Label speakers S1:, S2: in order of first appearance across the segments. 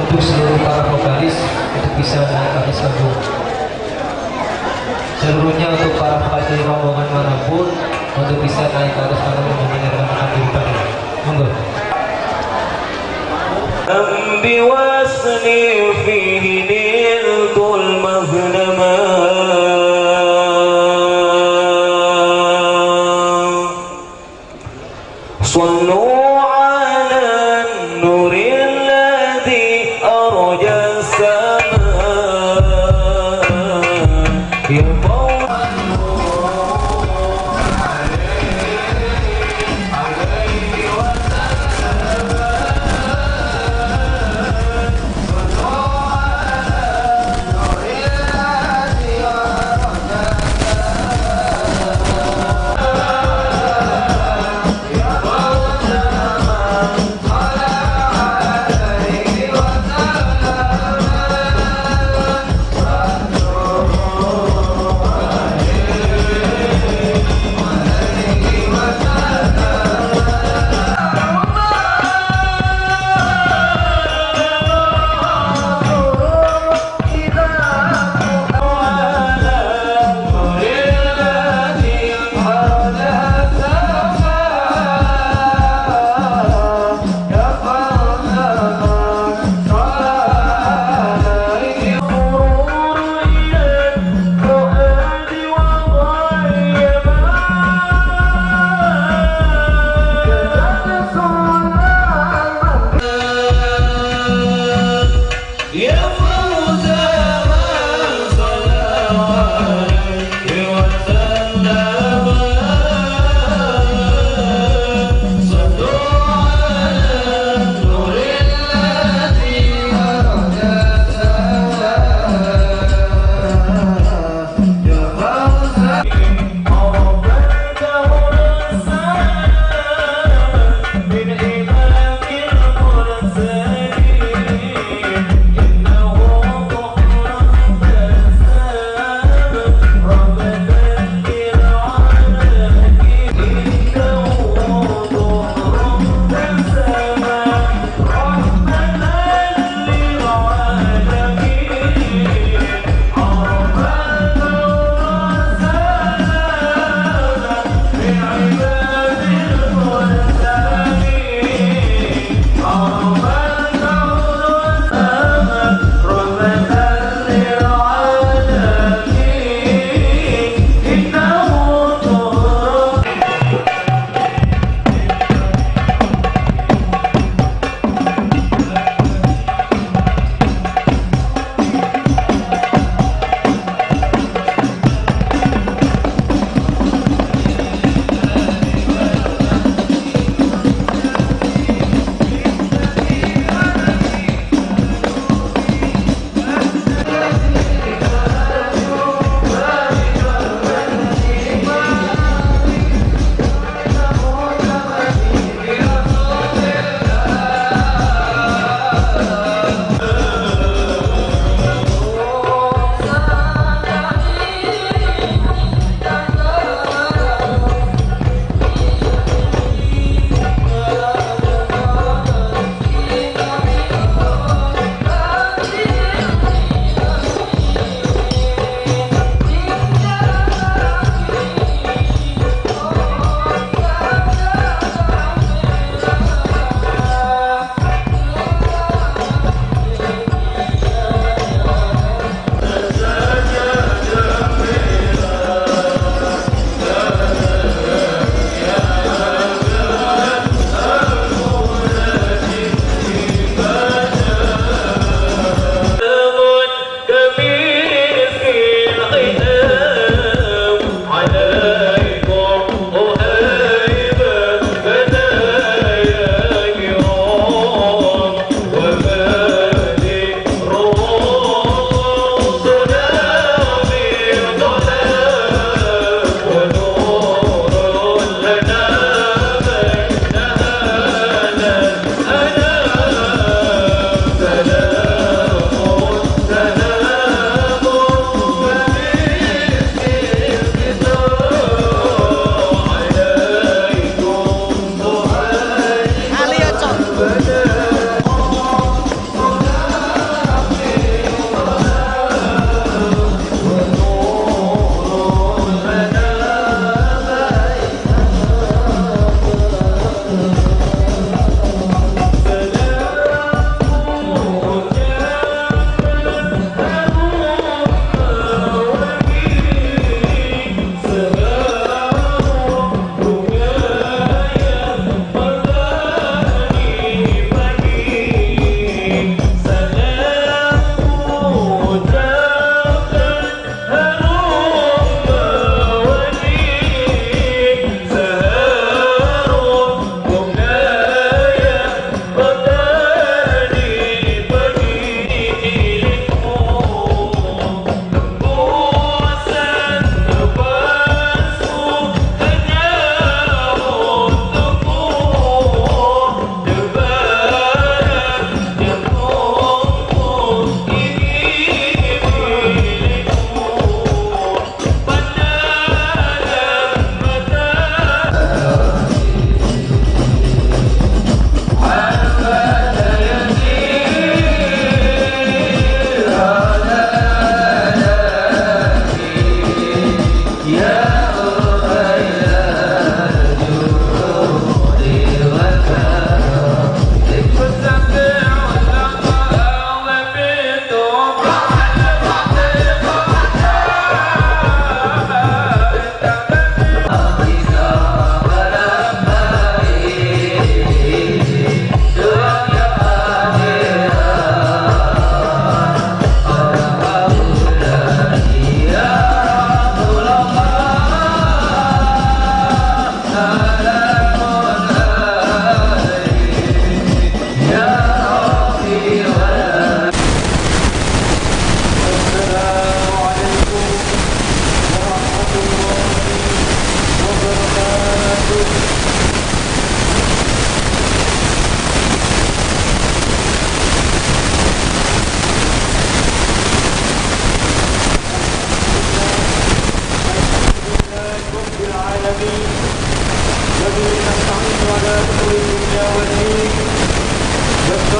S1: Untuk seluruh para vokalis untuk bisa naik ke atas panggung. Seluruhnya untuk para vokalis dari rombongan manapun untuk bisa naik ke atas panggung menemani rekan-rekan di depan ini. Monggo.
S2: بوزن فيه نلت المغنما صلوا على النور الذي أرجى السماء يا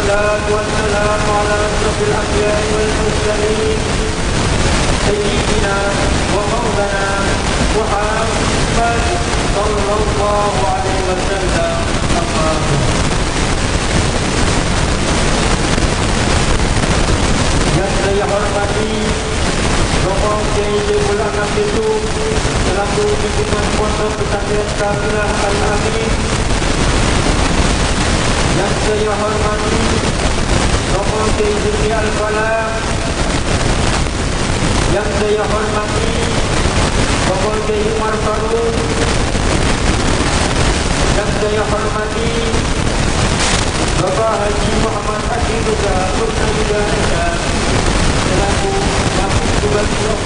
S1: Wassalatu wassalamu ala asyrafil anbiya'i wal mursalin sayyidina wa maulana Muhammad sallallahu alaihi wasallam. Amma ba'd. Yang saya hormati Romo Kiai Saiful Anam itu selaku pimpinan Pondok Pesantren Kamilah Al-Amin. Yang saya hormati Romo Kiai Zikri Al-Falah. Yang saya hormati Romo Kiai Umar Faruk. Yang saya hormati Bapak Haji Muhammad Adi Duga Purnayuda SH selaku Wakil Bupati 4,10.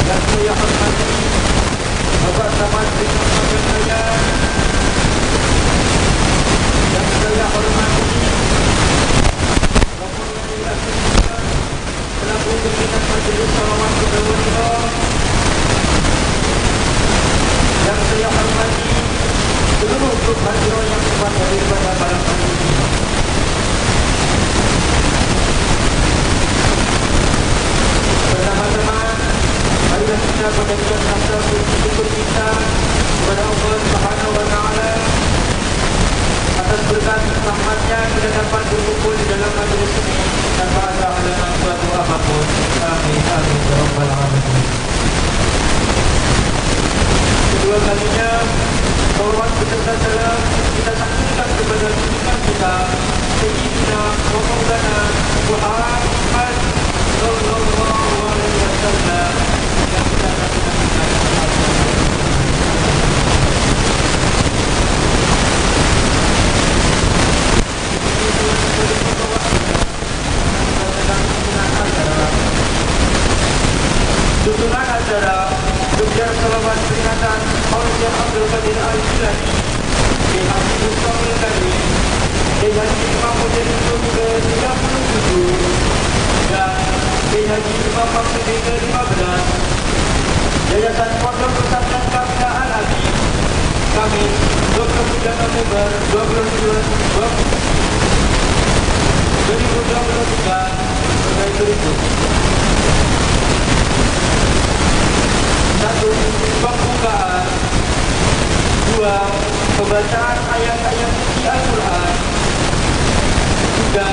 S1: Yang saya hormati Bapak Samad bin Muhammad Raya. Yang saya hormati Bapak Yai Asmita selaku pimpinan Majelis Sholawat Probolinggo. Yang saya hormati seluruh grup hadirin yang sempat hadir pada malam hari ini. Pertama-tama, marilah kita panjatkan rasa syukur kita kepada Allah Subhanahu wa Ta'ala atas berkat rahmatnya kita dapat berkumpul di dalam majelis ini tanpa ada halangan suatu apapun. Amin amin ya rabbal alamin. Kedua kalinya, salawat beserta salam kita sampaikan kepada junjungan kita Sayyidina wa Maulana Muhammad sallallahu alaihi wasallam yang kita nanti-nantikan. Susunan acara Gebyar Salawat Peringatan Haul Syekh Abdul Qadir Al-Jilani di Haji Bustamil Karim, Kiai Haji Imam Mujahidin ke-37 dan Kiai Haji Imam Maksudi ke-15 Yayasan Pondok Pesantren Kamilah Al-Amin, Kamis 23 November 2023 sebagai berikut. 1. Pembukaan. 2. Pembacaan ayat-ayat suci Al-Quran. 3.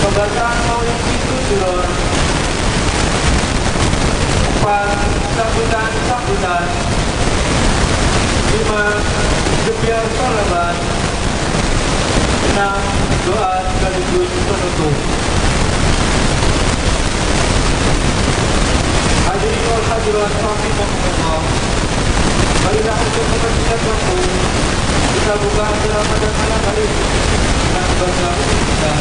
S1: Pembacaan Maulid Fitrul. 4. Sambutan-sambutan. 5. Gebyar sholawat. 6. Doa sekaligus penutup. Hadirin wal hadirat rahimakumullah. Marilah untuk mempersingkat waktu, kita buka acara pada malam hari ini dengan membaca kita.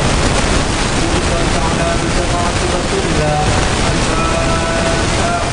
S1: Bismillah ta'ala bersama Rasulullah. Al-Fatihah.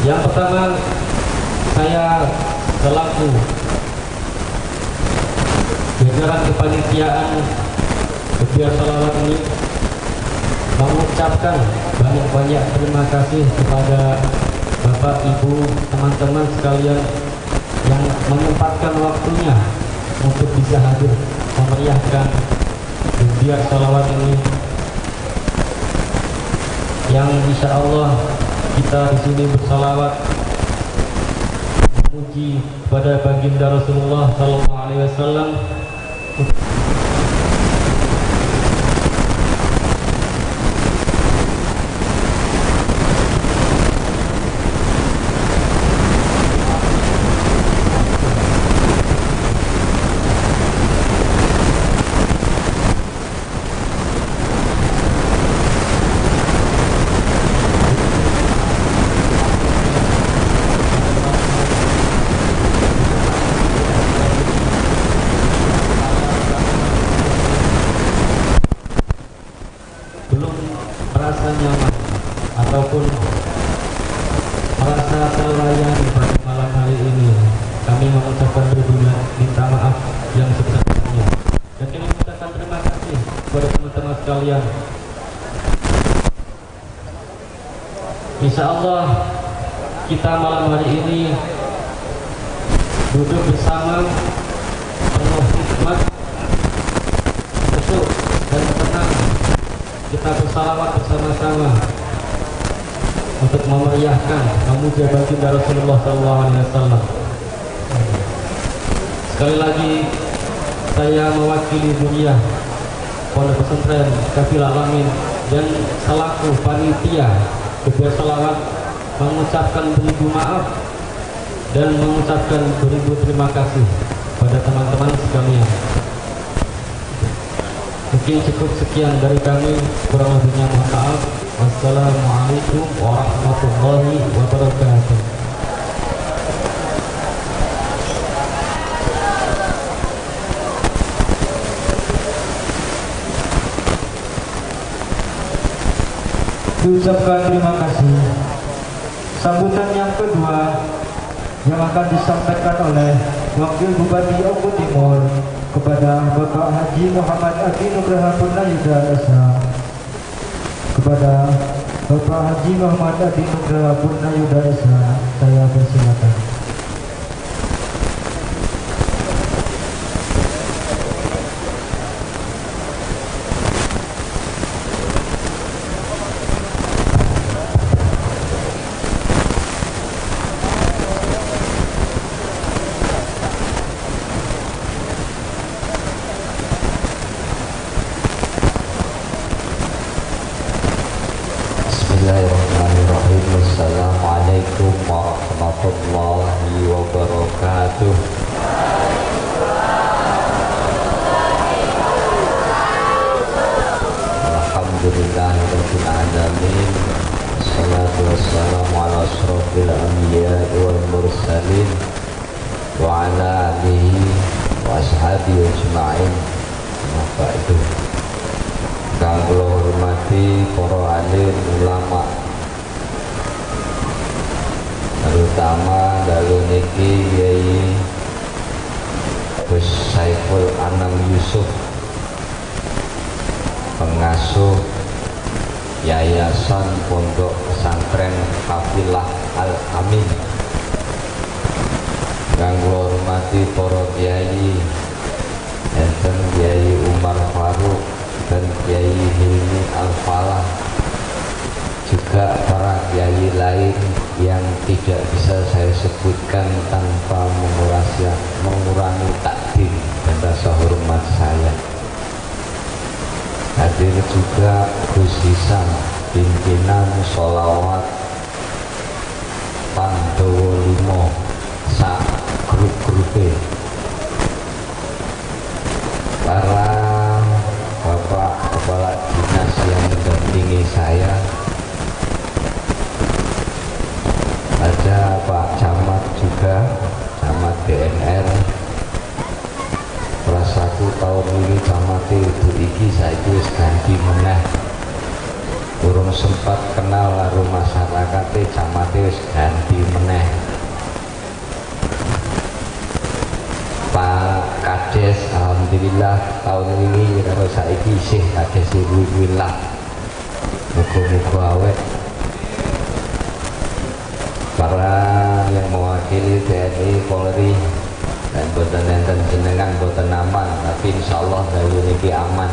S1: Yang pertama, saya selaku jajaran kepanitiaan Gebyar Sholawat ini mengucapkan banyak-banyak terima kasih kepada Bapak, Ibu, teman-teman sekalian yang menyempatkan waktunya untuk bisa hadir memeriahkan Gebyar Sholawat ini, yang insya Allah kita di sini bersalawat memuji kepada baginda Rasulullah Sallallahu Alaihi Wasallam. Belum merasa nyaman ataupun merasa terlayani pada malam hari ini, kami mengucapkan beribu minta maaf yang sebesar-besarnya. Dan kami mengucapkan terima kasih kepada teman-teman sekalian. Insya Allah kita malam hari ini duduk bersama penuh hikmat, khusyuk dan tenang. Kita bersalawat bersama-sama untuk memeriahkan, memuja baginda Rasulullah Sallallahu Alaihi Wasallam. Sekali lagi saya mewakili dunia Pondok Pesantren Kafilah Alamin dan selaku panitia Gebyar Sholawat mengucapkan beribu maaf dan mengucapkan beribu terima kasih pada teman-teman sekalian. Mungkin cukup sekian dari kami, kurang lebihnya mohon maaf. Wassalamualaikum warahmatullahi wabarakatuh.
S3: Diucapkan terima kasih. Sambutan yang kedua yang akan disampaikan oleh Wakil Bupati Oku Timur kepada Bapak Haji Muhammad Adi Nugraha Purnayuda SH. Kepada Bapak Haji Muhammad Adi Nugraha Purnayuda SH, saya persilakan.
S4: Bismillahirrahmanirrahim. Assalamualaikum warahmatullahi wabarakatuh. Alhamdulillahirabbil alamin. Wassalatu wassalamu ala asyrafil anbiya'i wal mursalin wa ala alihi wa ashabihi ajma'in. Amma ba'du. Kang kula hormati para alim ulama, terutama dalu niki Kiai Gus Saiful Anam Yusuf, pengasuh Yayasan Pondok Pesantren Kafilah Al Amin. Kang kula hormati para kiai, enten Kiai Umar Faruk dan Kiai Hilmi Al-Falah, juga para kiai lain yang tidak bisa saya sebutkan tanpa mengurangi takdim dan rasa hormat saya. Hadir juga Gus Hisam, pimpinan sholawat Pandowo Limo sak grup-grupe, para bapak kepala dinas yang mendampingi saya, ada Pak Camat juga, Camat BNR. Rasaku tahun ini Camat itu iki saiki wis ganti meneh, urung sempat kenal karo masyarakate, camate wis ganti tahun ini karo saiki isih kades kuwi lah. Muga-muga awet. Para yang mewakili TNI, Polri dan boten enten jenengan boten aman, tapi insyaallah dalu niki aman.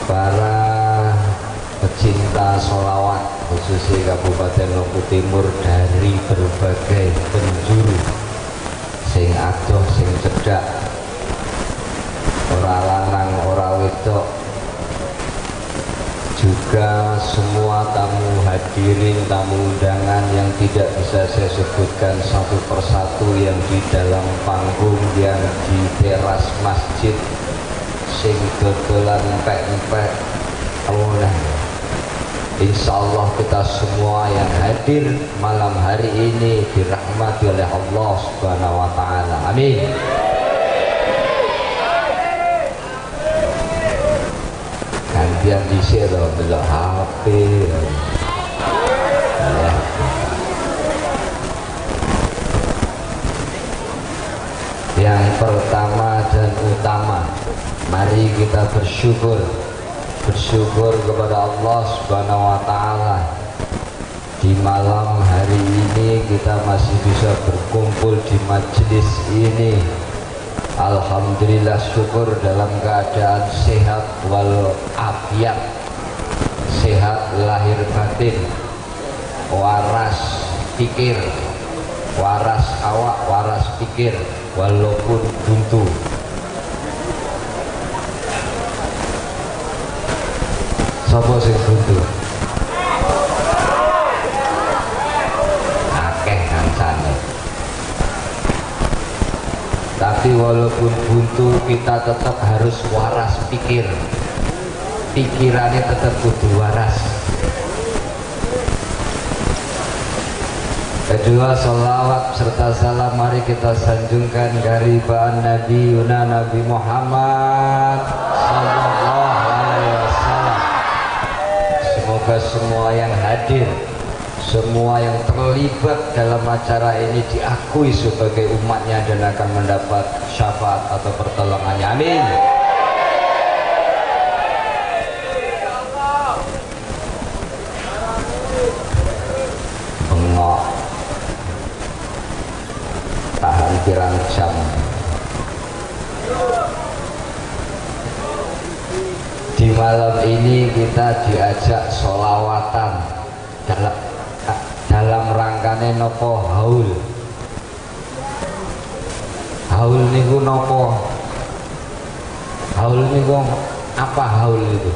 S4: Para pecinta sholawat khususnya Kabupaten Lombok Timur dari berbagai penjuru, sing adoh sing cedhak, ora lanang ora wedok, juga semua tamu hadirin, tamu undangan yang tidak bisa saya sebutkan satu persatu, yang di dalam panggung, yang di teras masjid, sing dodolan empek-empek. Allah, insya Allah kita semua yang hadir malam hari ini dirahmati oleh Allah Subhanahu wa Ta'ala. Amin. Gantian dhisik to delok HP. Ya. Yang pertama dan utama, mari kita bersyukur. Bersyukur kepada Allah Subhanahu wa Ta'ala. Di malam hari ini kita masih bisa berkumpul di majelis ini. Alhamdulillah, syukur dalam keadaan sehat wal afiat, sehat lahir batin, waras pikir, waras awak, waras pikir, walaupun buntu. Sopo sing buntu? Akeh kancane. Tapi walaupun buntu kita tetap harus waras pikir. Pikirannya tetap kudu waras. Kedua, sholawat serta salam mari kita sanjungkan karibaan Nabi Yuna Nabi Muhammad sallallahu alaihi wasallam. Semoga semua yang hadir, semua yang terlibat dalam acara ini diakui sebagai umatnya dan akan mendapat syafaat atau pertolongannya. Amin. Bengok tahan pirang jam. Di malam ini kita diajak sholawatan dalam rangkane nopo haul. Haul niku nopo? Haul niku apa haul itu?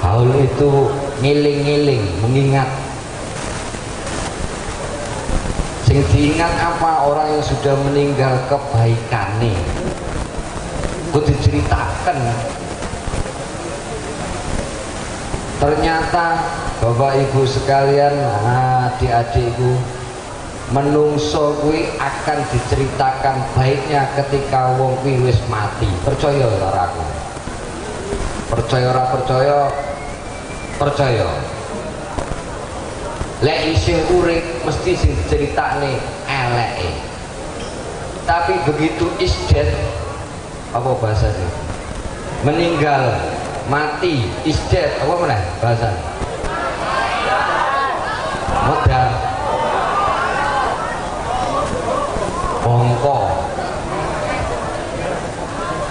S4: Haul itu ngiling-ngiling, mengingat. Sing diingat apa? Orang yang sudah meninggal kebaikane. Kudu diceritakan. Ternyata Bapak Ibu sekalian, adik-adikku, menungso kuwi akan diceritakan baiknya ketika wong kuwi wis mati. Percaya ora aku? Percaya ora percaya? Percaya. Lek isih urip mesti sing diceritakne eleke. Tapi begitu is dead, apa bahasanya? Meninggal, mati, is dead, apa meneh bahasanya? Modal, bongko,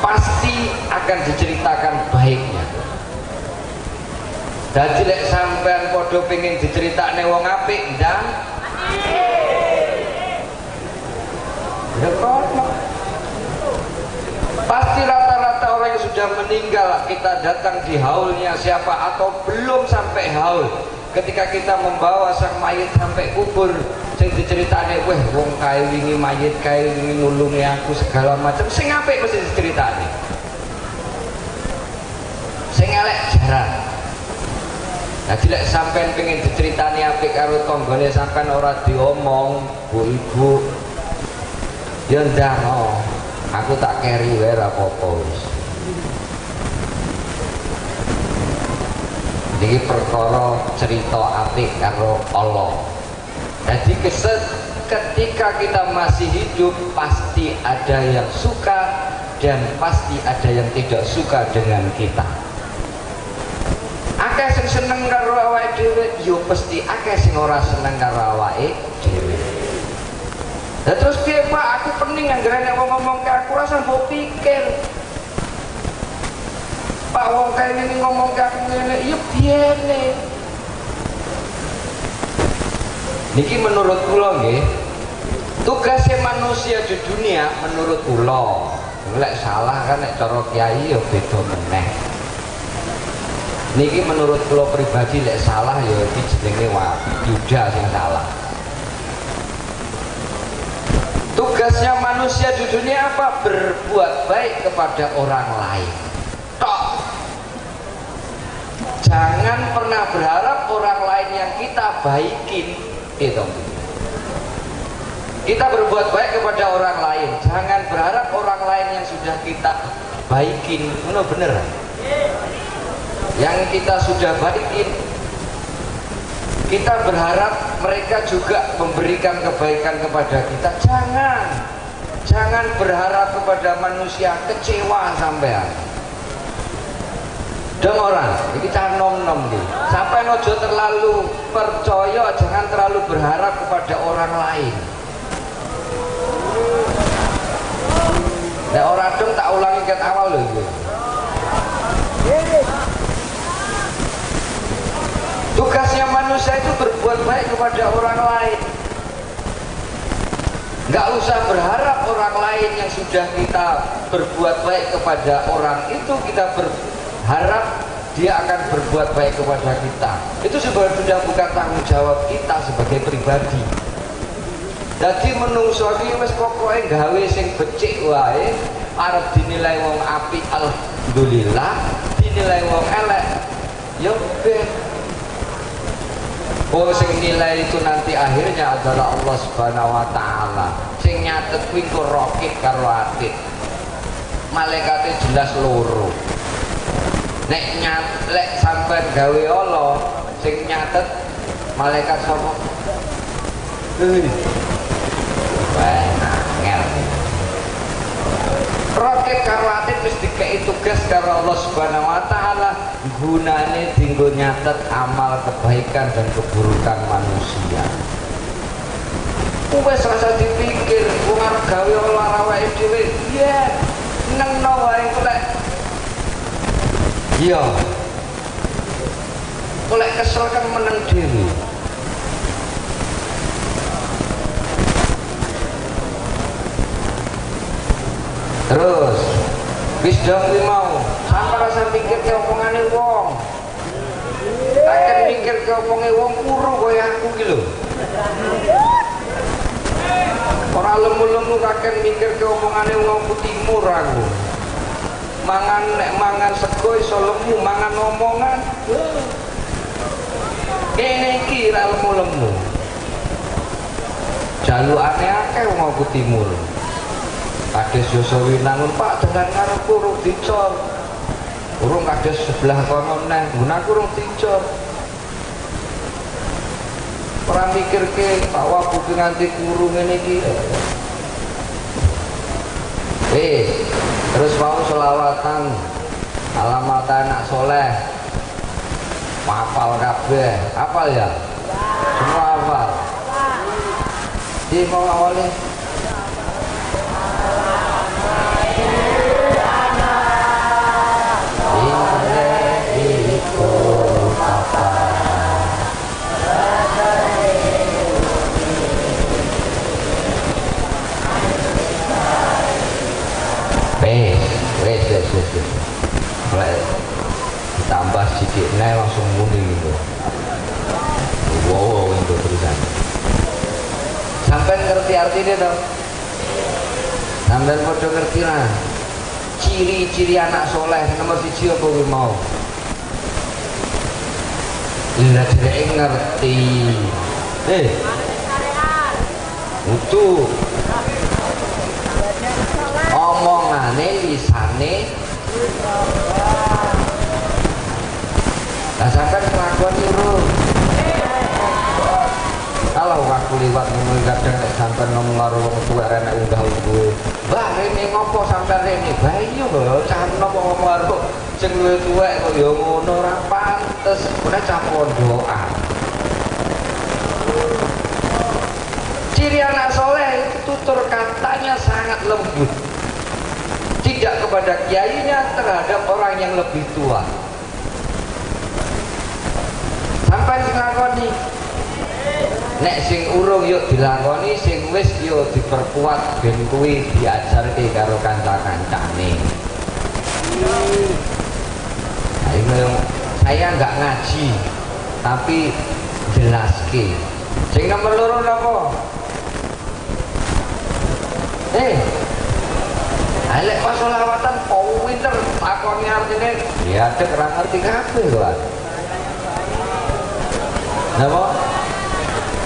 S4: pasti akan diceritakan baiknya. Dadi lek sampean padha pengin diceritakne wong apik, ndang ya kono. Pasti rata-rata orang yang sudah meninggal, kita datang di haulnya siapa atau belum sampai haul, ketika kita membawa sang mayit sampai kubur, sing diceritane, weh wong kae wingi mayit kae wingi nulungi aku segala macam, sing apik mesti diceritane, sing elek jarang. Dadi lek sampean pengen diceritani apik karo tanggane sampean ora diomong, Bu Ibu, ya ndang oh, aku tak keri wae ora apa-apa wis. Niki perkara cerita apik karo Allah. Dadi keset Ketika kita masih hidup pasti ada yang suka dan pasti ada yang tidak suka dengan kita. Akeh sing seneng karo awake dhewe, yo pasti akeh sing ora seneng karo awake dhewe. Lah terus piye Pak, aku pening anggere nek wong ngomong ke aku rasa mbok pikir. Pak wong kae ngene ngomong ke aku ngene, yo biyene. Niki menurut kula nggih, tugasnya manusia di dunia menurut kula. Lek salah kan nek cara kiai ya beda meneh. Niki menurut kula pribadi lek salah ya iki jenenge Yuda sing salah. Tugasnya manusia di dunia apa? Berbuat baik kepada orang lain. Tok. Jangan pernah berharap orang lain yang kita baikin. Itu. Kita berbuat baik kepada orang lain, jangan berharap orang lain yang sudah kita baikin. Ngono bener. Yang kita sudah baikin, kita berharap mereka juga memberikan kebaikan kepada kita. Jangan. Jangan berharap kepada manusia, kecewa sampean. Dong orang, ini cah nom-nom nih. Sampai nojo terlalu percaya, jangan terlalu berharap kepada orang lain. Nek ora dong tak ulangi ket awal lho iki. Tugasnya manusia itu berbuat baik kepada orang lain. Nggak usah berharap orang lain yang sudah kita berbuat baik kepada orang itu, kita berharap dia akan berbuat baik kepada kita. Itu sudah bukan tanggung jawab kita sebagai pribadi. Jadi menungso iki wis pokoke gawe sing becik wae, arep dinilai wong apik alhamdulillah, dinilai wong elek ya ben. Oh, sing nilai itu nanti akhirnya adalah Allah Subhanahu wa taala. Sing nyatet kuwi engko rokib karo atid. Malaikate jelas loro. Nek lek sampean gawe Allah, sing nyatet malaikat sapa? Wah, angel. Rokib karo atid wis dikei tugas karo Allah Subhanahu wa taala, gunane dinggo nyatet amal kebaikan dan keburukan manusia. Wis rasa dipikir, wong arep gawe ora awake dhewe, yen nengno wae lek. Iya. Lek kesel kan meneng dhewe. Terus wis dong kuwi mau, sampe rasa mikir ke omongane wong. Takkan mikir ke omonge wong kuru kaya aku ki lho. Ora lemu-lemu kaken mikir ke omongane wong timur aku. Mangan nek mangan sego iso lemu, mangan omongan. Kene iki ra lemu-lemu. Jalukane akeh wong aku timur. Kades Yosowinangun, Pak dalan karepku urung dicor. Urung kades sebelah kono neh, nggon aku urung dicor. Ora mikirke Pak Wabu ki nganti kuru ngene iki. Terus mau selawatan alamat anak soleh. Hafal kabeh, hafal ya? Semua hafal. Di mau awalnya. Mulai ditambah sedikit nih langsung muni gitu. Wow, itu tulisan. Sampai ngerti artinya dong. Sampai podo ngerti lah. Ciri-ciri anak soleh nomor 1 apa kuwi mau? Lah dheweke ngerti. Itu omongane lisane. Lah sampean kelakuan niru. Kalau Wah, aku liwat ngono kadang nek sampean ngomong karo wong tuwek rene unggah-ungguhe. Mbah rene ngopo sampean rene? Bah iya lho, cah enom kok ngomong karo sing luwih tuwek kok ya ngono ora pantes. Ora cah pondokan. Ciri anak soleh itu tutur katanya sangat lembut. Tidak kepada kiainya, terhadap orang yang lebih tua. Sampai sing nglakoni. Nek sing urung yuk dilakoni, sing wis yuk diperkuat ben kuwi diajarke karo kanca-kancane. Nah, saya nggak ngaji tapi jelaske. Sing nomor loro napa? Lek pas selawatan pinter takoni artine ya dek ora ngerti kabeh kok. Napa?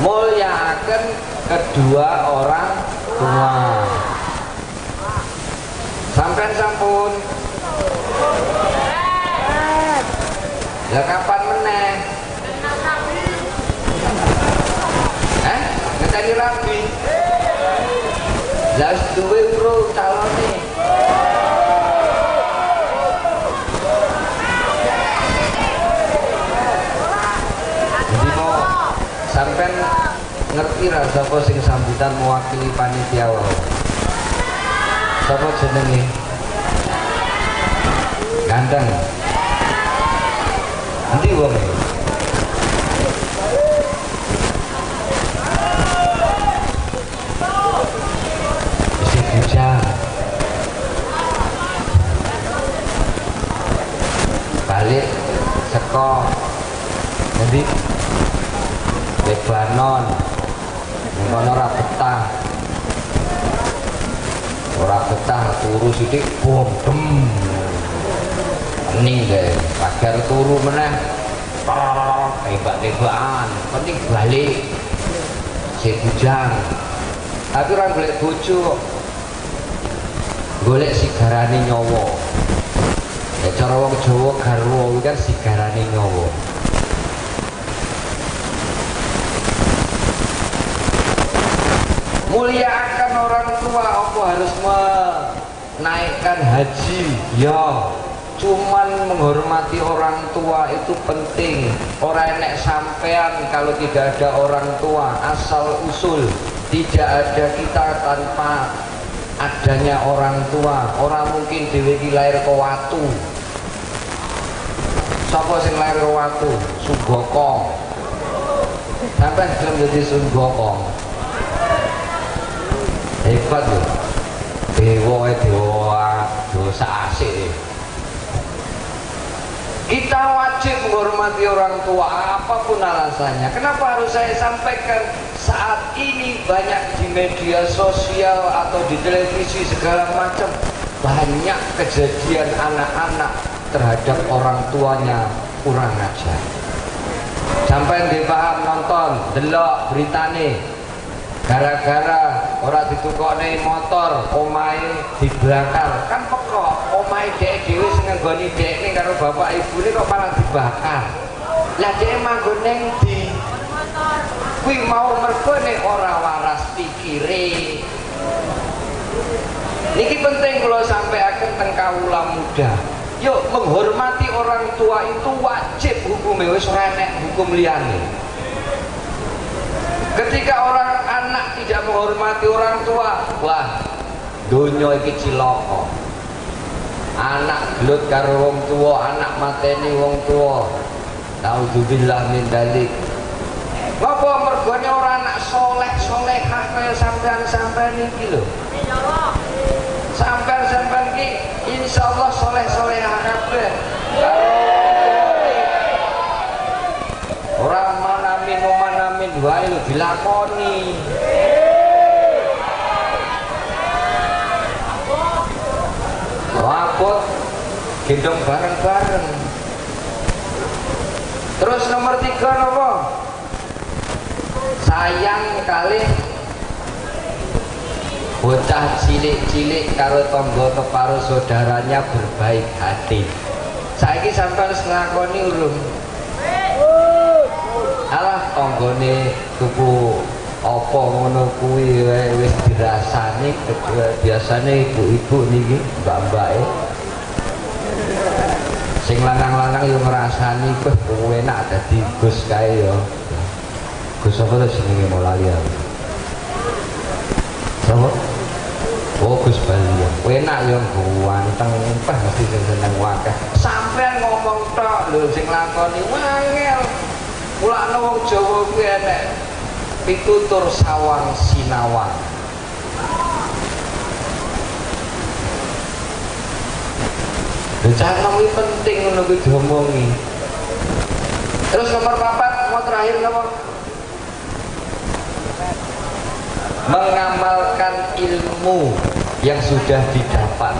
S4: Mulyakaken kedua orang tua. Sampean sampun. Lah kapan meneh? Ngenteni rabi. Lah wis duwe urung calone. Jadi mau sampean ngerti ra sapa sing sambutan mewakili panitia wae? Sapa jenenge? Ganteng. Endi wonge? Isih bujang. Balik saka endi? Lebanon. Ngono ora betah. Ora betah turu sithik bom dem. Pening deh, pagar turu meneh. Tembak-tembakan, penting balik. Sik bujang. Tapi ora golek bojo kok. Golek sigarane nyawa. Ya cara wong Jawa garwa kuwi kan sigarane nyawa. Muliakan orang tua apa harus menaikkan haji? Ya, cuman menghormati orang tua itu penting. Orang enek sampean kalau tidak ada orang tua, asal usul tidak ada kita tanpa adanya orang tua. Orang mungkin dhewe iki lahir ke watu. Sapa sing lahir ke watu? Sunggokong. Sampean gelem dadi sunggokong? Hebat lho. Dewa dewa dosa asik. Kita wajib menghormati orang tua apapun alasannya. Kenapa harus saya sampaikan saat ini banyak di media sosial atau di televisi segala macam banyak kejadian anak-anak terhadap orang tuanya kurang ajar. Sampai dipaham nonton, delok beritane. Gara-gara ora ditukokne motor, omahe dibakar. Kan pekok, omahe dhek dhewe sing nggoni dhekne karo bapak ibune kok malah dibakar. Lah dhek manggon ning ndi? Kuwi mau mergone ora waras pikire. Niki penting kula sampaikan teng kawula muda. Yuk menghormati orang tua itu wajib hukume, wis ora enek hukum liyane. Ketika orang anak tidak menghormati orang tua, wah, donya iki cilaka. Anak gelut karo wong tua, anak mateni wong tua. Naudzubillah min dzalik. Ngopo mergone ora anak soleh-solehah kaya sampean-sampean iki lho. Sampean-sampean iki insyaallah soleh-solehah kabeh. Ora manamin manamin wae lho dilakoni. Wabot gendong bareng-bareng. Terus nomor 3 nopo? Sayang kali bocah cilik-cilik karo tangga teparo saudaranya berbaik hati. Saiki sampean wis nglakoni urung? Alah tanggane tuku Apa ngono kuwi wis dirasani, biasane ibu-ibu niki, mbak-mbake. Sing lanang-lanang yo ngrasani kowe enak dadi Gus kae yo. Gus apa to jenenge mau lali aku. Sapa? Oh Gus Balia. Enak yo ganteng, pah mesti sing seneng akeh. Sampeyan ngomong tok lho sing lakoni wangel. Mulane wong Jawa kuwi enek pitutur sawang sinawang. Lho cah nom iki penting ngono kuwi diomongi. Terus nomor 4 mau terakhir napa? Mengamalkan ilmu yang sudah didapat.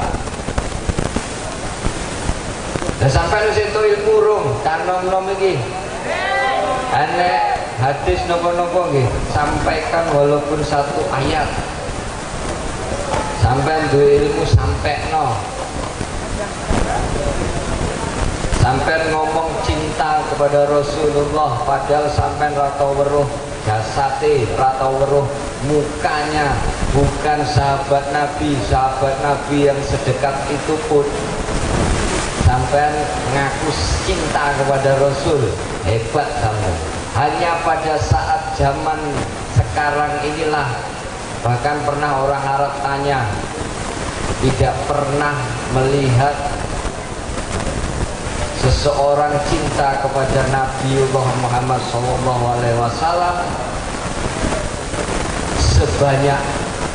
S4: Lah sampeyan wis entuk ilmu rung kan nom-nom iki. Enek hadis nopo-nopo nggih, sampaikan walaupun satu ayat. Sampeyan duwe ilmu sampekno. Sampeyan ngomong cinta kepada Rasulullah padahal sampeyan ra tau weruh jasate, ra tau weruh mukanya, bukan sahabat Nabi, sahabat Nabi yang sedekat itu pun sampeyan ngaku cinta kepada Rasul, hebat sampeyan. Hanya pada saat zaman sekarang inilah, bahkan pernah orang Arab tanya, tidak pernah melihat seseorang cinta kepada Nabiullah Muhammad SAW sebanyak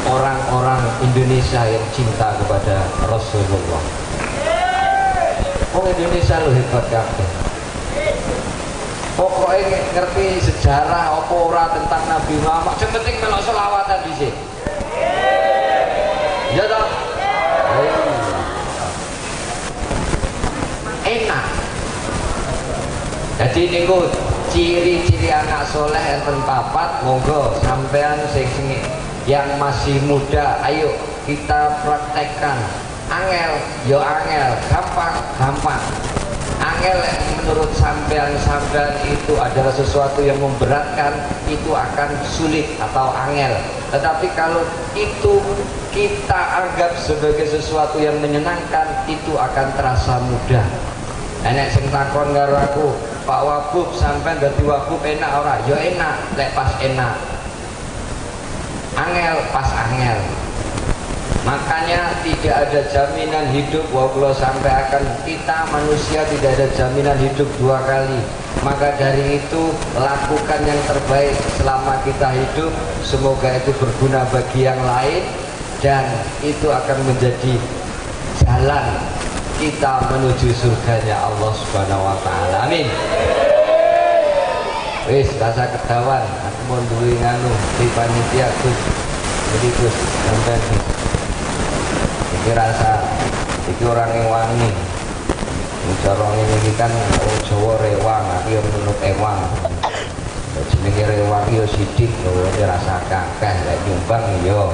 S4: orang-orang Indonesia yang cinta kepada Rasulullah. Wong Indonesia lo hebat kabeh. Pokoknya ngerti sejarah apa ora tentang Nabi Muhammad, sing penting melok selawatan dhisik. Ya toh? Enak. Jadi niku ciri-ciri anak soleh enten papat, monggo sampean sing yang masih muda, ayo kita praktekkan. Angel, yo angel, gampang, gampang. Angel menurut sampean-sampean itu adalah sesuatu yang memberatkan, itu akan sulit atau angel. Tetapi kalau itu kita anggap sebagai sesuatu yang menyenangkan, itu akan terasa mudah. Enek sing takon karo aku, Pak Wabub sampean dadi wabub enak ora? Ya enak, lek pas enak. Angel pas angel. Makanya tidak ada jaminan hidup, walau sampai akan kita manusia tidak ada jaminan hidup dua kali. Maka dari itu lakukan yang terbaik selama kita hidup, semoga itu berguna bagi yang lain dan itu akan menjadi jalan kita menuju surganya Allah Subhanahu wa taala. Amin. Wis rasa kedawan, aku mau duwe nganu di panitia Gus. Jadi Gus sampean iki rasa iki orang ngewangi. Cara ngene iki kan wong Jawa rewang, aku yo nunut ewang. Jenenge rewang yo sithik gawane rasa kakeh lek nyumbang yo.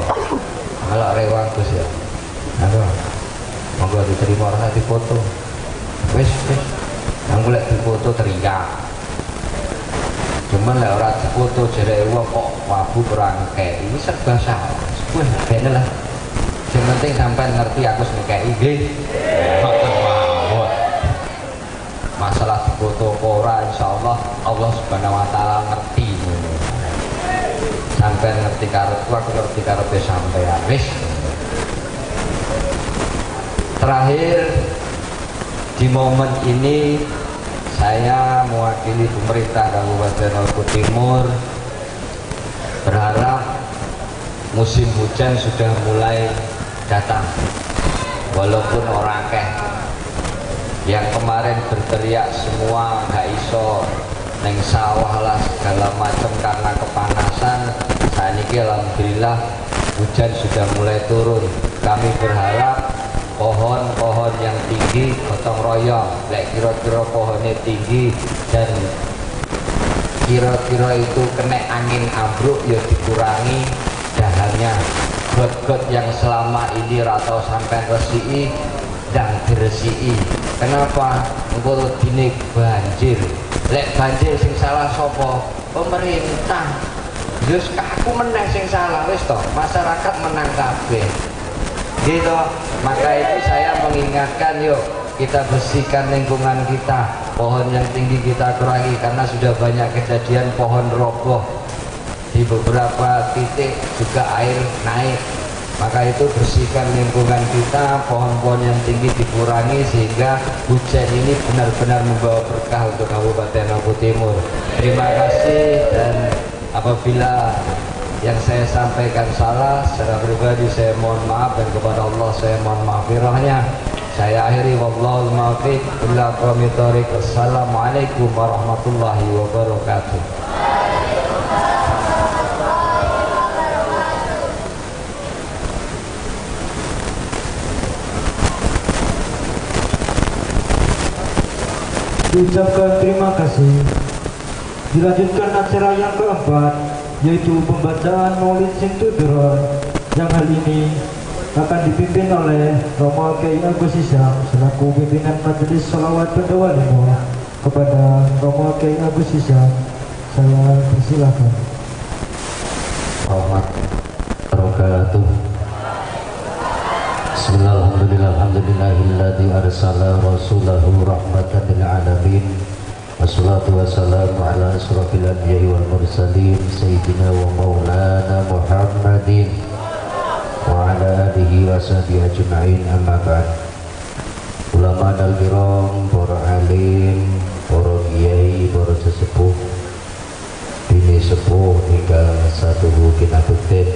S4: Kalau rewang Gus ya. Aduh. Monggo diterima rasa dipoto. Wis wis. Aku lek dipoto teriak. Cuman lek ora dipoto jere wong kok wabu ora ngekeki. Iki serba salah. Wis ben lah. Sing penting sampean ngerti aku sing ngekeki nggih. Ngoten mawon. Masalah dipoto apa ora insyaallah Allah Subhanahu wa taala ngerti. Sampean ngerti karepku, aku ngerti karepe sampean. Wis. Terakhir di momen ini saya mewakili pemerintah Kabupaten Oku Timur berharap musim hujan sudah mulai datang, walaupun orang akeh yang kemarin berteriak semua gak iso neng sawah lah segala macam karena kepanasan, saat ini alhamdulillah hujan sudah mulai turun. Kami berharap pohon-pohon yang tinggi gotong royong, lek kira-kira pohonnya tinggi dan kira-kira itu kena angin ambruk ya dikurangi dahannya. Got-got yang selama ini ratau sampai resiki dan diresiki. Kenapa? Engko dine banjir. Lek banjir sing salah sapa? Pemerintah. Terus aku meneh sing salah wis toh, masyarakat menang kabeh. Gitu. Maka itu saya mengingatkan, yuk kita bersihkan lingkungan kita, pohon yang tinggi kita kurangi karena sudah banyak kejadian pohon roboh di beberapa titik, juga air naik. Maka itu bersihkan lingkungan kita, pohon-pohon yang tinggi dikurangi sehingga hujan ini benar-benar membawa berkah untuk Kabupaten Oku Timur. Terima kasih, dan apabila yang saya sampaikan salah, secara pribadi saya mohon maaf, dan kepada Allah saya mohon maghfirahnya. Saya akhiri, wallahul muwaffiq ila aqwamit thoriq. Assalamualaikum warahmatullahi wabarakatuh.
S3: Diucapkan terima kasih. Dilanjutkan acara yang keempat, yaitu pembacaan Maulid Simtudurar, yang hal ini akan dipimpin oleh Romo Kiai Agus Hisam selaku pimpinan Majelis Sholawat Pendawa Limo. Kepada Romo Kiai Agus Hisam saya persilakan.
S5: Wabarakatuh. Bismillahirrahmanirrahim. Alhamdulillahilladzi arsala rasulahu rahmatan lil alamin. Wassalatu wassalamu ala asyrafil anbiya'i wal mursalin sayyidina wa maulana Muhammadin wa ala alihi wa sahbihi ajma'in, amma ba'd. Ulama al-kiram, para alim, para kiai, para sesepuh, bini sepuh ingkang satuhu kinabekten,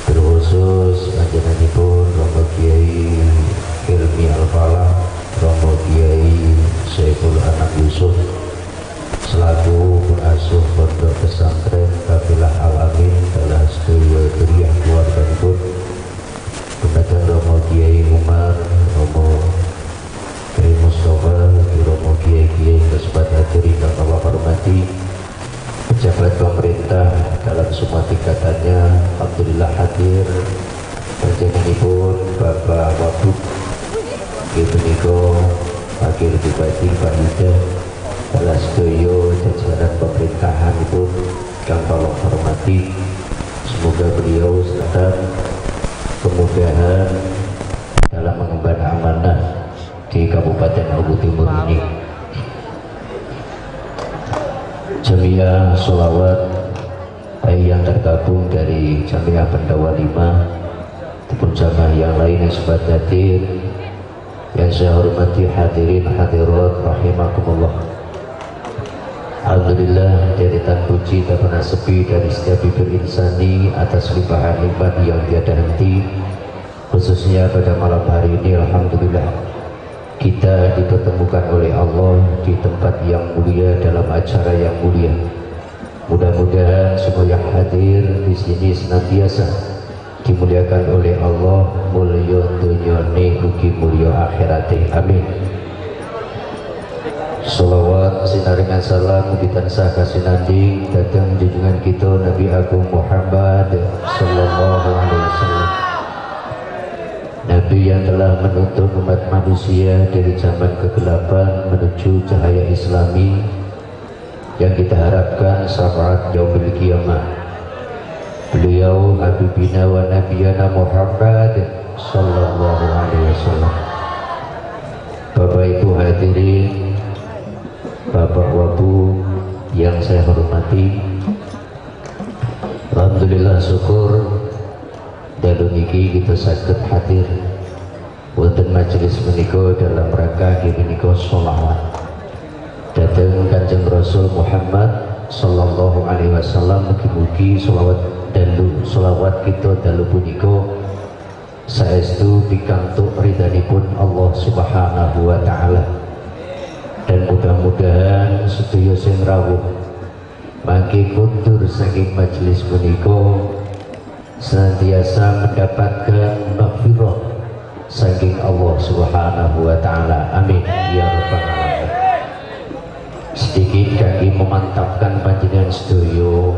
S5: terkhusus panjenenganipun Romo Kiai Hilmi Al-Falah, Romo Kiai Syaiful Anam Yusuf selaku pengasuh pondok pesantren Kafilah Al-Amin dalam sedaya duriah keluarganipun, dumateng Romo Kiai Umar, Romo Kiai Mustafa, Romo Kiai Kiai kesepat hadirin yang Allah hormati, pejabat pemerintah dalam semua tingkatannya, alhamdulillah hadir panjenenganipun Bapak Wabub punika Wakil Bupati Pak Yuda, dalam sedaya jajaran pemerintahan itu kang tolong hormati, semoga beliau tetap kemudahan dalam mengemban amanah di Kabupaten Oku Timur ini. Jamiah Sholawat baik yang tergabung dari Jamiah Pendawa 5 ataupun jamaah yang lain yang sempat hadir, yang saya hormati hadirin hadirat rahimakumullah. Alhamdulillah, deretan puji tak pernah sepi dari setiap bibir insani atas limpahan nikmat yang tiada henti, khususnya pada malam hari ini. Alhamdulillah kita dipertemukan oleh Allah di tempat yang mulia dalam acara yang mulia. Mudah-mudahan semua yang hadir di sini senantiasa dimuliakan oleh Allah, mulya dunyane ugi mulya akhirate. Amin. Salawat sinaringan salam mugi tansah kasinanding dhateng junjungan kita Nabi Agung Muhammad sallallahu alaihi wasallam, Nabi yang telah menuntun umat manusia dari zaman kegelapan menuju cahaya Islami yang kita harapkan syafaat yaumil kiamah. Beliau Habibina wa Nabiyana Muhammad sallallahu alaihi wasallam. Bapak Ibu hadirin, Bapak Wabu yang saya hormati, alhamdulillah syukur dalu niki kita saged hadir wonten majelis menika dalam rangka menika sholawat dhateng Kanjeng Rasul Muhammad sallallahu alaihi wasallam. Mugi-mugi sholawat dalu sholawat kita dalu punika saestu pikantuk ridhanipun Allah Subhanahu wa taala, dan mudah-mudahan sedaya sing rawuh mangke kundur saking majelis punika senantiasa mendapatkan maghfirah saking Allah Subhanahu wa taala. Amin ya rabbal alamin. Sedikit kaki memantapkan panjenengan sedaya,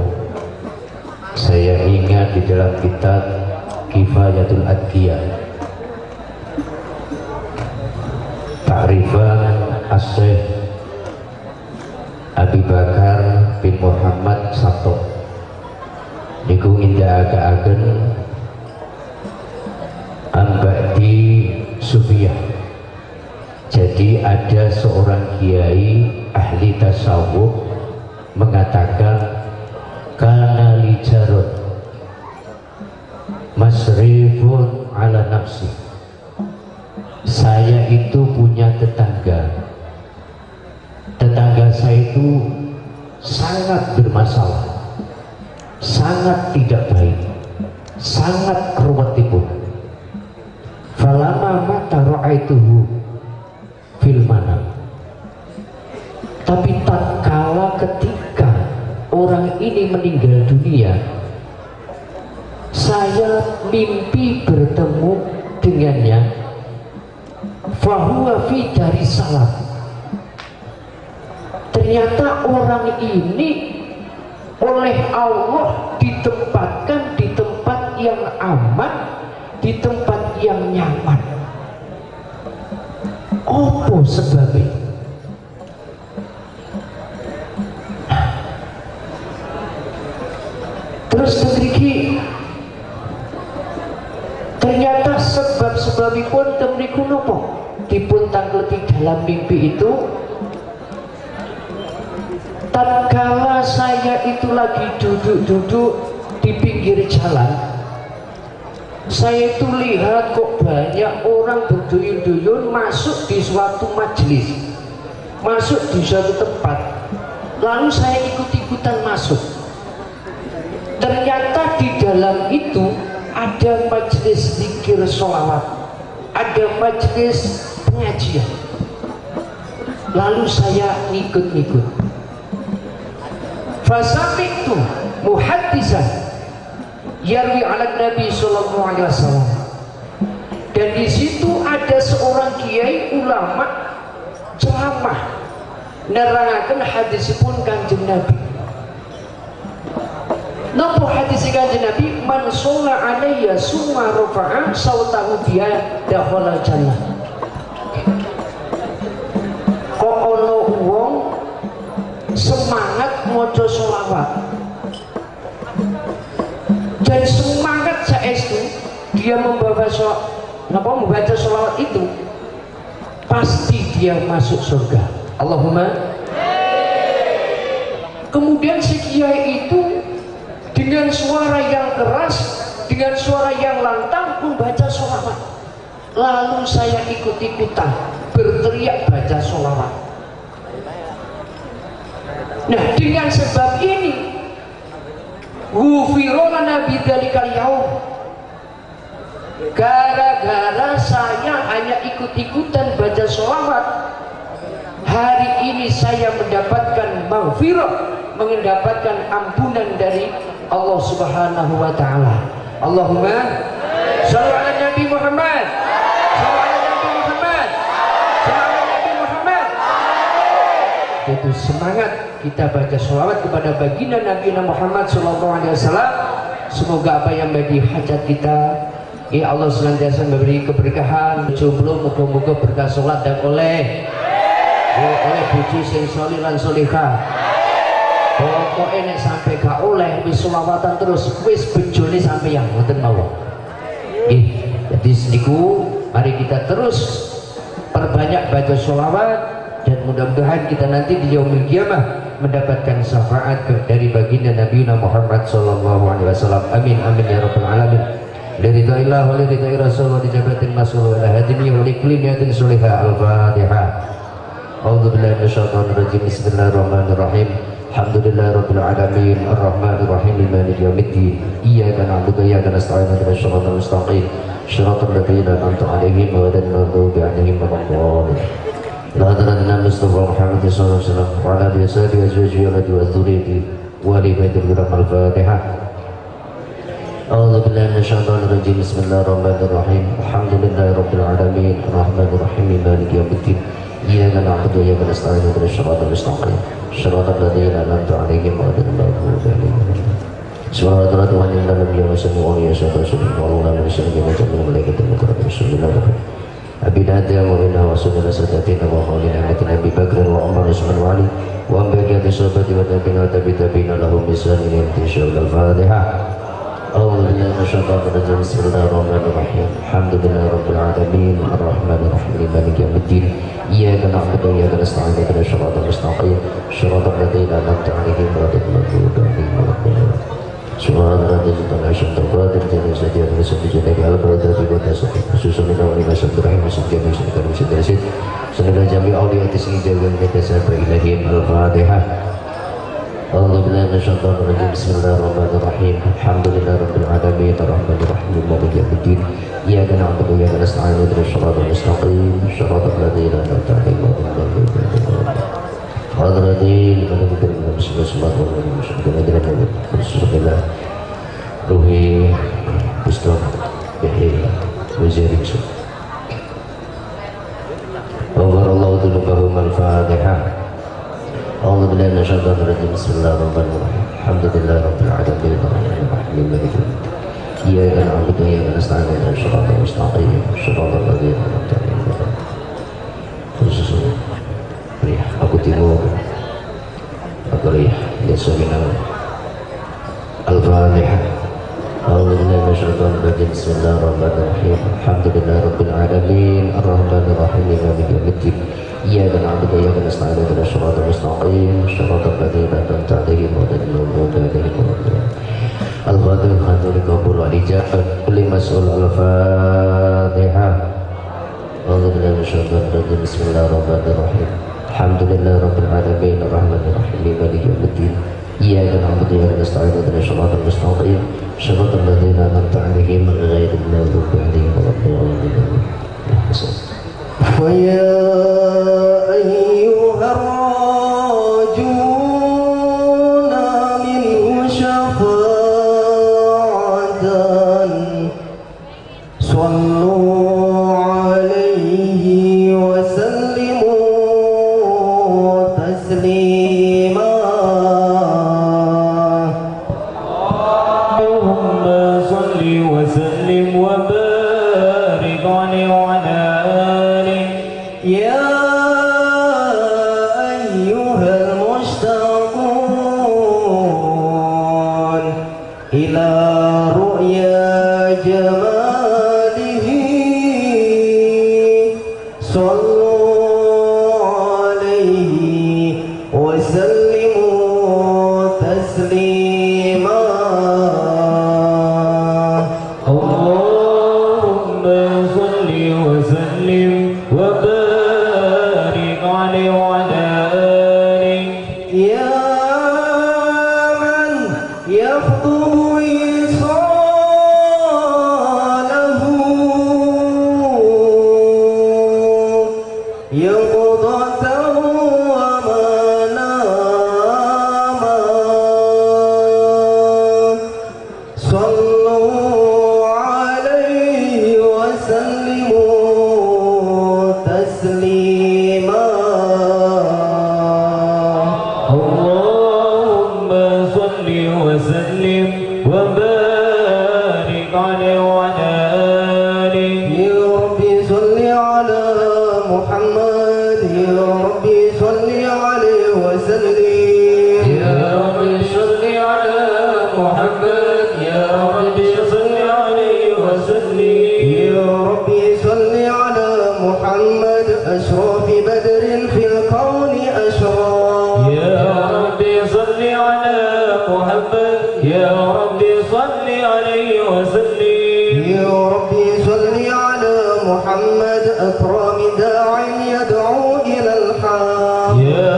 S5: saya ingat di dalam kitab Kifayatul Adqiyah Ta'rifan As-Syekh Abi Bakar bin Muhammad Sabto. Niku ngindakaken ambakdi sufiyah. Jadi ada seorang kiai ahli tasawuf mengatakan kana li jarun masrifun ala nafsi. Saya itu punya tetangga. Tetangga saya itu sangat bermasalah, sangat tidak baik, sangat ruwetipun. Falama mata ra'aituhu fil manam. Tapi tatkala ketika orang ini meninggal dunia, saya mimpi bertemu dengannya. Fahuwa fi darissalam. Ternyata orang ini oleh Allah ditempatkan di tempat yang aman, di tempat yang nyaman. Apa sebabnya? Terus mriki ternyata sebab-sebabipun temriku nopo dipun tangkleti dalam mimpi itu. Tatkala saya itu lagi duduk-duduk di pinggir jalan, saya itu lihat kok banyak orang berduyun-duyun masuk di suatu majelis, masuk di suatu tempat. Lalu saya ikut-ikutan masuk. Ternyata di dalam itu ada majelis zikir sholawat, ada majelis pengajian. Lalu saya ngikut-ngikut. Fasami'tu muhaddisan yarwi ala Nabi sallallahu alaihi wasallam. Dan di situ ada seorang kiai ulama ceramah nerangaken hadisipun Kanjeng Nabi. Napa hadis Kanjeng Nabi? Man sholla alayya summa rafa'a sautahu biha dakhala jannah. Kok ono wong semangat maca sholawat dan semangat saestu dia membawa membaca sholawat itu, pasti dia masuk surga. Allahumma. Kemudian si kiai itu dengan suara yang keras, dengan suara yang lantang membaca sholawat. Lalu saya ikut-ikutan berteriak baca sholawat. Nah, dengan sebab ini ghufira lana bidzalikal yaum. Gara-gara saya hanya ikut-ikutan baca sholawat, hari ini saya mendapatkan maghfirah, mendapatkan ampunan dari Allah Subhanahu wa taala. Allahumma shalli ala Nabi Muhammad. Shalli ala Nabi Muhammad. Shalli ala Nabi Muhammad. Itu semangat kita baca sholawat kepada baginda Nabi Muhammad sallallahu alaihi wasallam. Semoga apa yang bagi hajat kita, ya Allah senantiasa memberi keberkahan. Jomblo muga-muga berkah sholat dan oleh bojo sing sholih lan sholihah. Pokoke nek sampai gak oleh wis sholawatan terus, wis bejone sampai yang ngoten mawon. Nggih, jadi niku mari kita terus perbanyak baca sholawat dan mudah-mudahan kita nanti di yaumil kiamah mendapatkan syafaat dari baginda Nabi Muhammad sallallahu alaihi wasallam. Amin amin ya rabbal alamin. Liridhaillah wa liridha'i rasul wa lijabatin masul wa hadimi wa likulli niyatin sholihah. Al-Fatihah. A'udzu billahi minasyaitonir rajim. Bismillahirrahmanirrahim. Alhamdulillahirabbil alamin arrahmanir rahim maliki yaumiddin. Iyyaka na'budu wa iyyaka nasta'in ihdinas siratal mustaqim siratal ladzina an'amta 'alaihim ghairil maghdubi 'alaihim waladdallin. Ila hadratin Mustafa Muhammad sallallahu alaihi wasallam wa ala alihi wa sahbihi azwajihi wa dzurriyyatihi wa li baitil kiram. Al-Fatihah. A'udzu billahi minasyaitonir rajim. Bismillahirrahmanirrahim. Alhamdulillahirabbil alamin arrahmanir rahim maliki yaumiddin. Iyyaka na'budu wa iyyaka nasta'in ihdinas siratal mustaqim siratal ladzina an'amta 'alaihim ghairil maghdubi 'alaihim Wa baqiyati sahabati wa tabi'in wa tabi'ina lahum bi ihsan ila yaumil Al-Fatihah. أعوذ بالله من الشيطان الرجيم. بسم الله الرحمن الرحيم. الحمد لله رب العالمين الرحمن الرحيم مالك يوم الدين. إياك نعبد وإياك نستعين اهدنا الصراط المستقيم صراط الذين أنعمت عليهم غير المغضوب عليهم ولا الضالين. سبحان الذي الفاتحة. أعوذ بالله من الشيطان الرجيم. بسم الله الرحمن الرحيم. الحمد لله رب العالمين الرحمن الرحيم مالك يوم الدين. إياك نعبد وإياك نستعين اهدنا الصراط المستقيم صراط الذين أنعمت عليهم غير المغضوب عليهم ولا الضالين. Ruhi Gusto Bihi Wazir Ghafarallahu dzunubahum. Al-Fatihah. أعوذ بالله من الشيطان الرجيم. بسم الله الرحمن الرحيم. الحمد لله رب العالمين الرحمن الرحيم مالك يوم الدين. إياك نعبد وإياك نستعين اهدنا الصراط المستقيم صراط الذين أنعمت عليهم غير المغضوب عليهم. Aku timur Akalih Yasamina. Al-Fatihah. أعوذ بالله من الشيطان الرجيم. بسم الله الرحمن الرحيم. الحمد لله رب العالمين الرحمن الرحيم مالك يوم الدين. إياك نعبد وإياك نستعين اهدنا الصراط المستقيم صراط الذين أنعمت عليهم غير المغضوب عليهم ولا الضالين. الفاتحة لقبول والإجابة كل مسؤول. الفاتحة. أعوذ بالله من الشيطان الرجيم. بسم الله الرحمن الرحيم. الحمد لله رب العالمين الرحمن الرحيم مالك يوم الدين. إياك نعبد وإياك نستعين اهدنا الصراط المستقيم صراط الذين أنعمت عليهم غير المغضوب عليهم ولا الضالين.
S6: ويا أيها الراجون منه شفاعة صلوا عليه وسلموا تسليما.
S2: اللهم صل وسلم وبارك عليه وعلى آله.
S6: يا أيها المشتاقون إلى رؤيا جماله صلوا عليه وسلموا تسليما.
S2: اللهم صل وسلم وبارك عليه وعلى آله.
S6: يا من يخطب وصاله يقظة ومناما صلوا عليه وسلموا تسليما.
S2: اللهم صل وسلم وبارك عليه وعلى آله.
S6: يا ربي صل على محمد، يا ربي صل عليه وسلم.
S2: يا ربي صل على محمد، يا ربي صل عليه وسلم.
S6: يا ربي صل على محمد أشرف بدر في الكون أشرف.
S2: يا ربي صل على محمد، يا ربي صل عليه وسلم.
S6: يا ربي صل على محمد أكرم داع يدعو إلى الحق.
S2: يا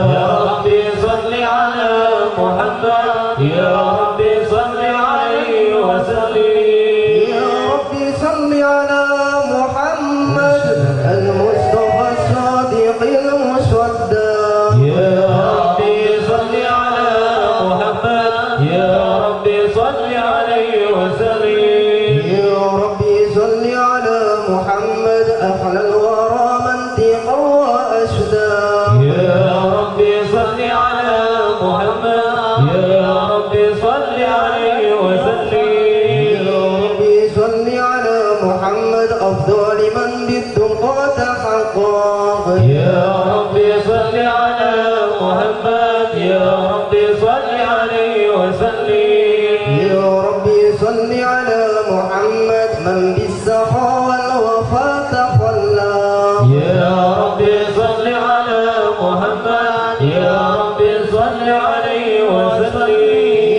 S2: ربي صل على محمد، يا ربي صل عليه وسلم.
S6: يا ربي صل على محمد المصطفى الصادق المصدق.
S2: يا ربي صل على محمد، يا ربي صل عليه وسلم.
S6: يا ربي صل على محمد أحلى الورى منطقا وأشدا.
S2: يا ربي صل على محمد، يا محمد يا ربي صل عليه وسلم.
S6: يا ربي صل على محمد من بالسخاء والوفاء تخلى.
S2: يا ربي صل على محمد يا ربي صل عليه وسلم.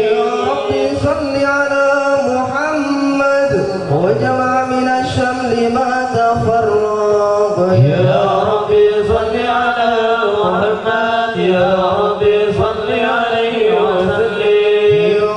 S6: يا ربي صل على محمد وجمع من الشمل ما تفرق.
S2: يا ربي صل على محمد يا ربي صل عليه وسلم.
S6: يا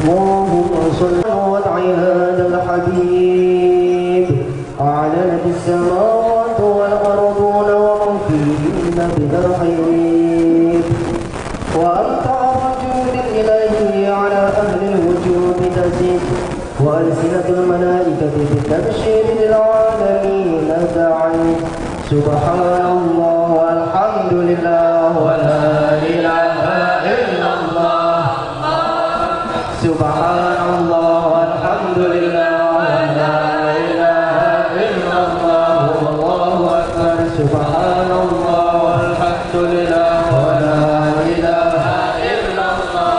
S6: اللهم صل وضع هذا الحبيب أعلنت السماوات والأرضون ومن فيهن بترحيب وأمطار الجود الإلهي على أهل الوجود تزيد وألسنة الملائكة بالتبشير للعالمين تعيد. سبحان الله والحمد لله ولا إله إلا الله. سبحان الله والحمد لله ولا إله إلا الله والله أكبر. سبحان الله والحمد لله ولا إله إلا الله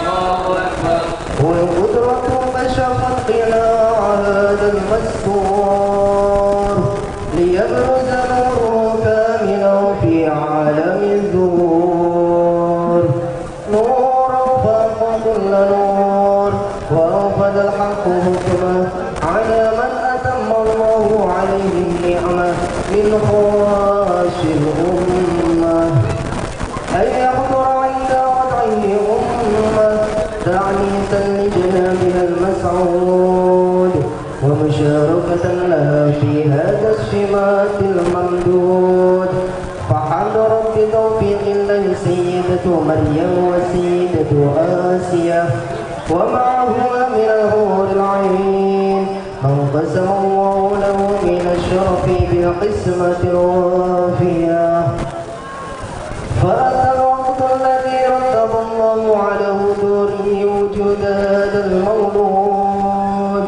S6: والله أكبر. والقدرة كشفت قناع هذا المستور ليبرز نوره كاملا في عالم الزهور. نورا فوق كل نور وأوفد الحق حكمه على من أتم الله عليه النعمة من خواص الأمة أن يحضر عند وضعه أمة تعنيسا لجنابها المسعود ومشاركة لها في هذا السمات الممدود. فحضرت بتوفيق الله سيدة مريم وسيدة آسيا ومعهما من الحور العين من قسم الله له من الشرف بالقسمة الوافية. فأتى الوقت الذي رتب الله على حضوره وجود هذا المولود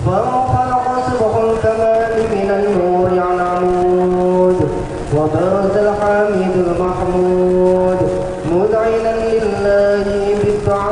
S6: فانخلق صبح الكمال من النور عن عمود وبرز الحامد المحمود مذعنا لله بالدعاء.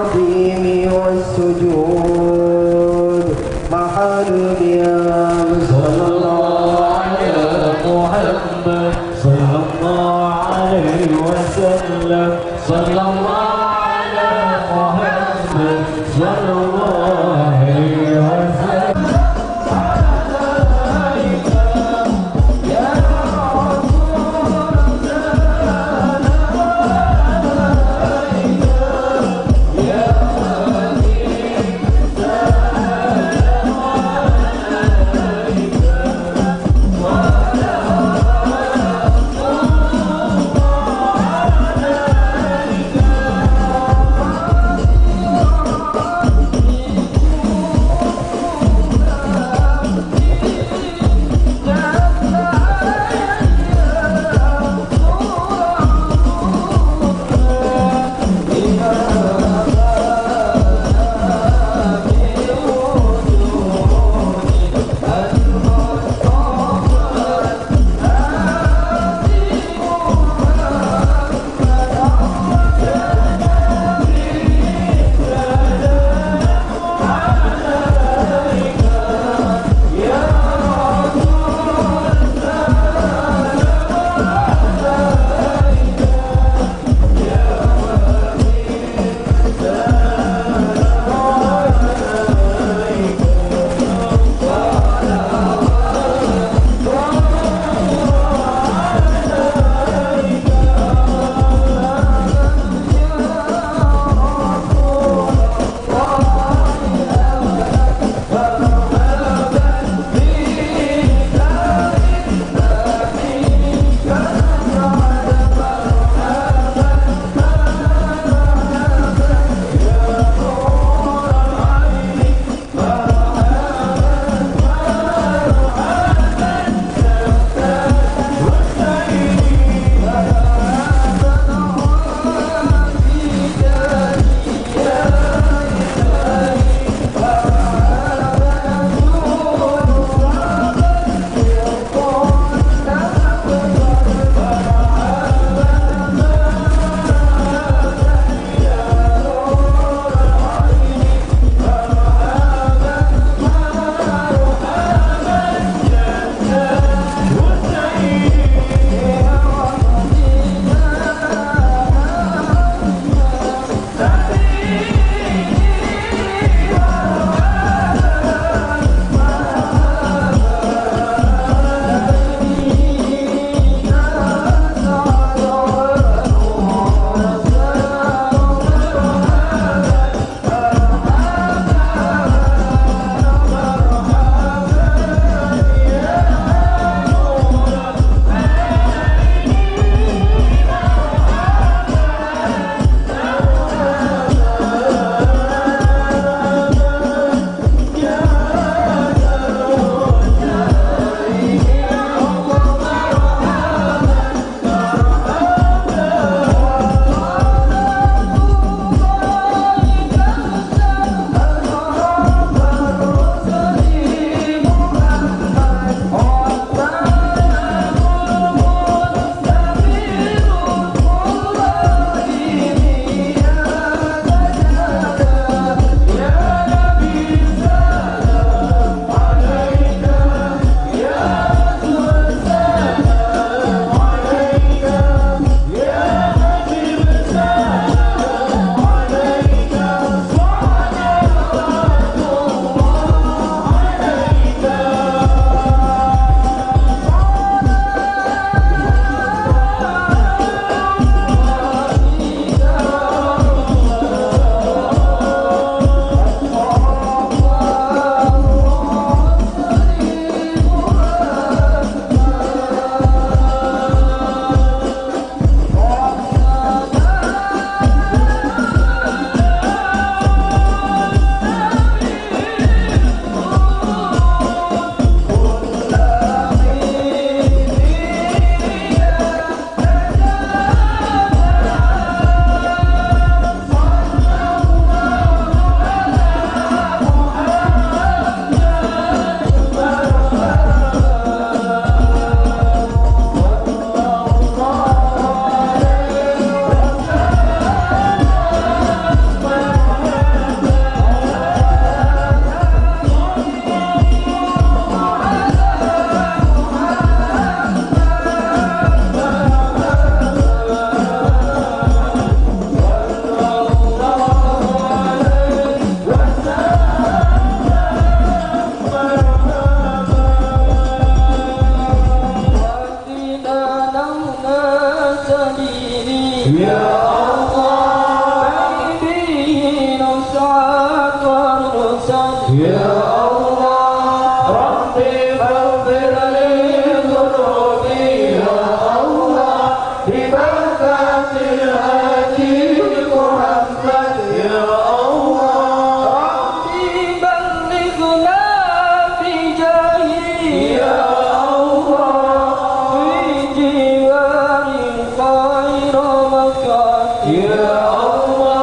S2: Ya Allah,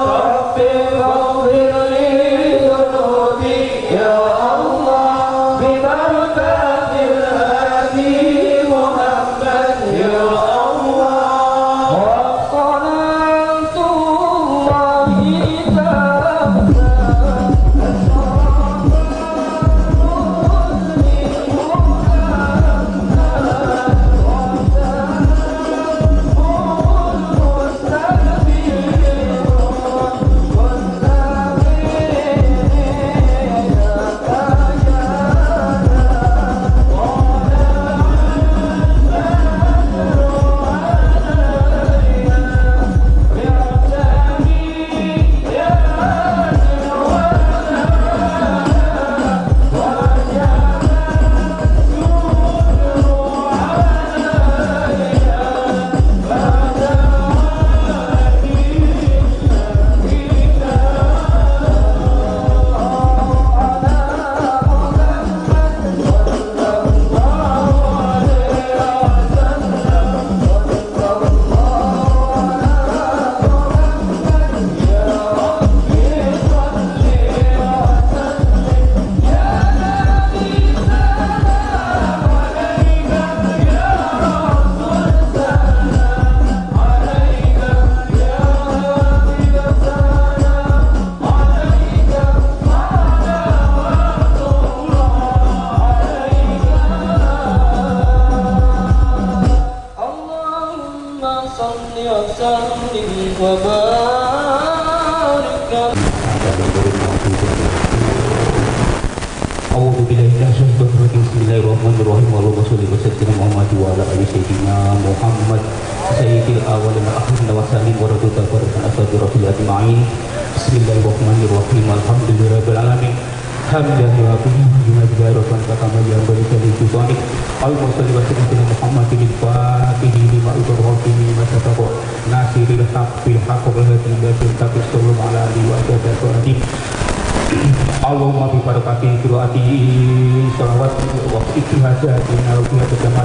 S2: Rabbi faghfir li dhunubi.
S7: Bismillahirrahmanirrahim. Allahumma sholli wa sallim Muhammad wa ala ali sayyidina Muhammad sayyidil awwalin wal akhirin wa sallim wa radhiyallahu anhu ashabi rasulillah ajma'in. Bismillahirrahmanirrahim. Alhamdulillahirabbil alamin. Hamdan wa bima bibaraka kama yang beri sultanik. Allahumma sholli wa sallim Muhammadin fatihi lima utarhimi masabaqa nasiril haq bil haqq wal hadi ila siratal mustaqim ala alihi wa sahbihi. Allahumma bi barakati qiraati shalawat wa ittihadatina wa bi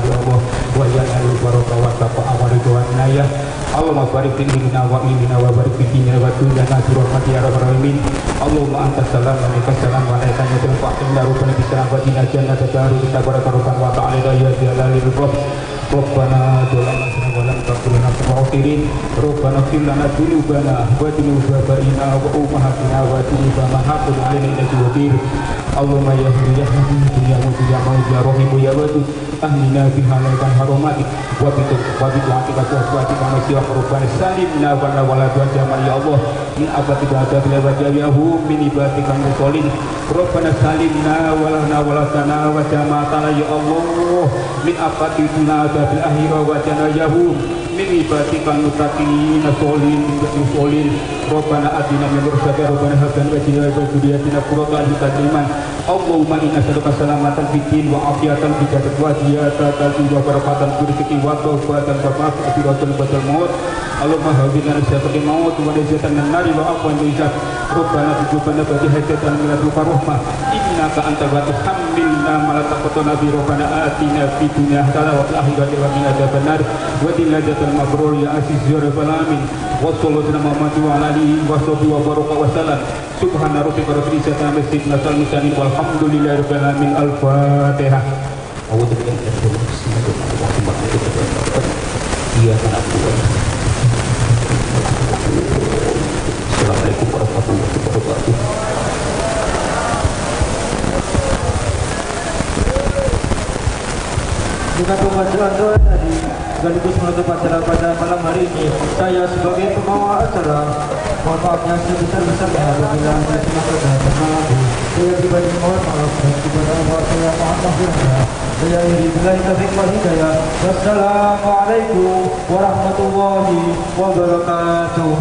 S7: Allah wa ya al baraka wa taqa wa ridwan ya Allahumma barik lina wa ilmina wa barik fi dinina wa dunyana bi rahmatika ya rabbal alamin. Allahumma antas salam wa minkas salam wa alaika salam wa inna rabbana bi salam wa inna jannata daru tabaraka wa ta'ala ya jalali rabb. Rabbana dzalamna wa lam taghfir lana wa Rabbana ighfir lana dzunubana wa dzunuba abaina wa ummahatina wa dzunuba man haqqun alaina innaka wakil. Allahumma ya hayyu ya qayyum ya mujib ya mawid ya rahim ya wadud ahlina bi halaikan haromatik wa bi tu'atika wa tu'atika wa rabbana salimna wa la walad wa jamal ya Allah min abatika wa wajahu min ibadika musallin. Rabbana salimna wa lana wa latana wa jama'atana ya Allah min abatina bil akhirah wa janayahu min ibadika mutaqin solin solin. Rabbana atina min ladunka rabbana hab lana min azwajina wa dhurriyyatina qurrata a'yun iman. Allahumma inna nas'aluka salamatan fid din wa afiatan fid jasad wa ziyadatan wa barakatan fil rizqi wa taubatan wa maghfiratan ba'dal maut. Allahumma hawwin lana syai'al maut wa najatan minan nari wa afwan min hisab. Rabbana taqabbal minna hajatan min ladunka rahmah innaka antal wahhab hamilna ma la taqatana bi. Rabbana atina fid dunya hasanah wa fil akhirati wa qina adzabannar wa qina adzaban mabrur ya aziz ya rabbal alamin. Wa sallallahu ala Muhammad wa ala alihi wa sahbihi wa baraka wa sallam. Subhana rabbika rabbil izzati amma yasifun wa salamun walhamdulillahi rabbil alamin. Al-Fatihah. A'udzu billahi minasyaitonir rajim. Iyyaka na'budu wa iyyaka nasta'in. Assalamualaikum warahmatullahi wabarakatuh.
S3: Dengan pembacaan doa tadi sekaligus menutup acara pada malam hari ini. Saya sebagai pembawa acara mohon maaf yang sebesar-besarnya apabila saya semata dan berlaku. Saya pribadi mohon maaf dan kepada Allah saya mohon maafnya. Saya akhiri billahi taufiq wal hidayah. Wassalamualaikum warahmatullahi wabarakatuh.